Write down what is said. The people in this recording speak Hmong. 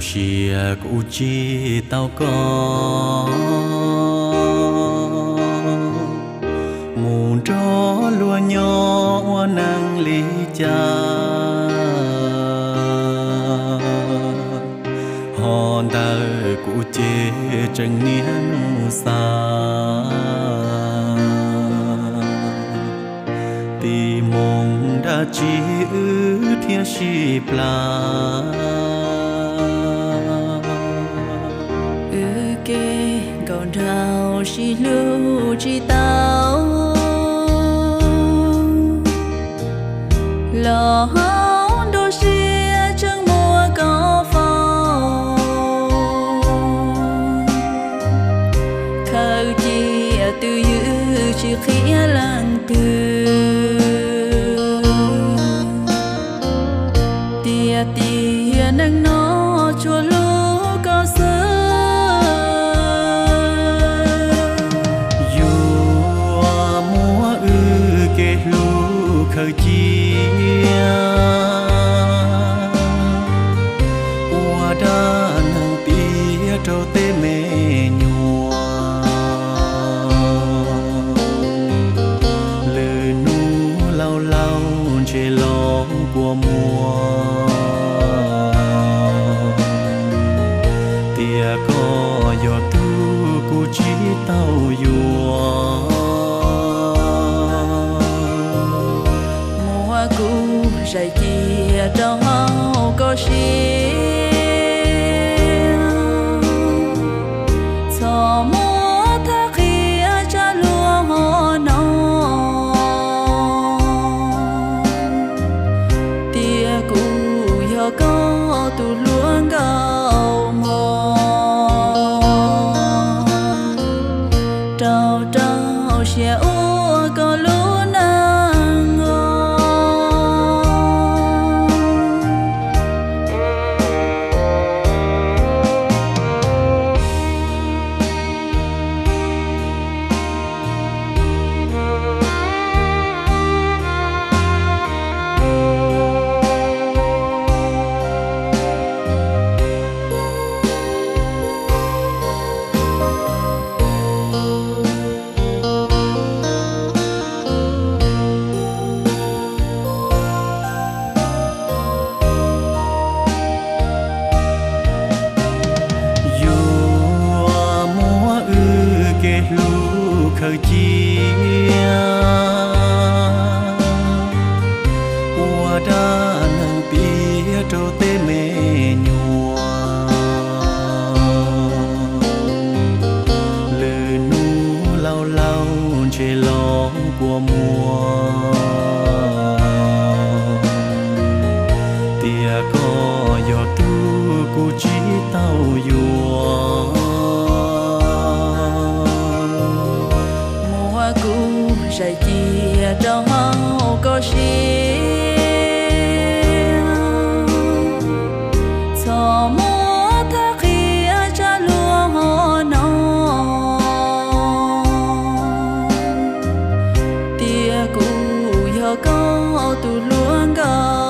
Sia kuv tsis tau koj mus nrog luag nyob ua neej li cas, ho ntawm kuv ces tseem niaj hnub xav tig moo dab tsi wb thiaj sib plas. Wb kev nkaum nraug sib hlub tsis tau, los hauv nruab siab tseem muaj koj faus. Khaws cia twj ywm tsis qhia leej twg, tiam sis neej no tsuas hlub koj xwb. Yuav muab wb kev hlub khaws cia ua dab neeg piav rau tej me nyuam. Lwm hnub laus laus ntshe los kua muag, tiam sis koj yog tus kuv tsis tau yuav. Muab kuv zais cia rau hauv koj siab, txhob muab thaj qhia tsa luag hov no, tiam sis kuv yog koj tus hluas nkauj hmo, rau rau siab ua koj lub neej os. Yuav muab wb kev hlub khaws cia ua dab neeg piav rau tej me nyuam. Lwm hnub laus laus ntshe los kua muag, tiam sis koj yog tus kuv tsis tau yuav. Muab kuv zais cia rau hauv koj siab, txhob muab thaj qhia tsa luag hov no, tiam sis kuv yog koj tus hluas nkauj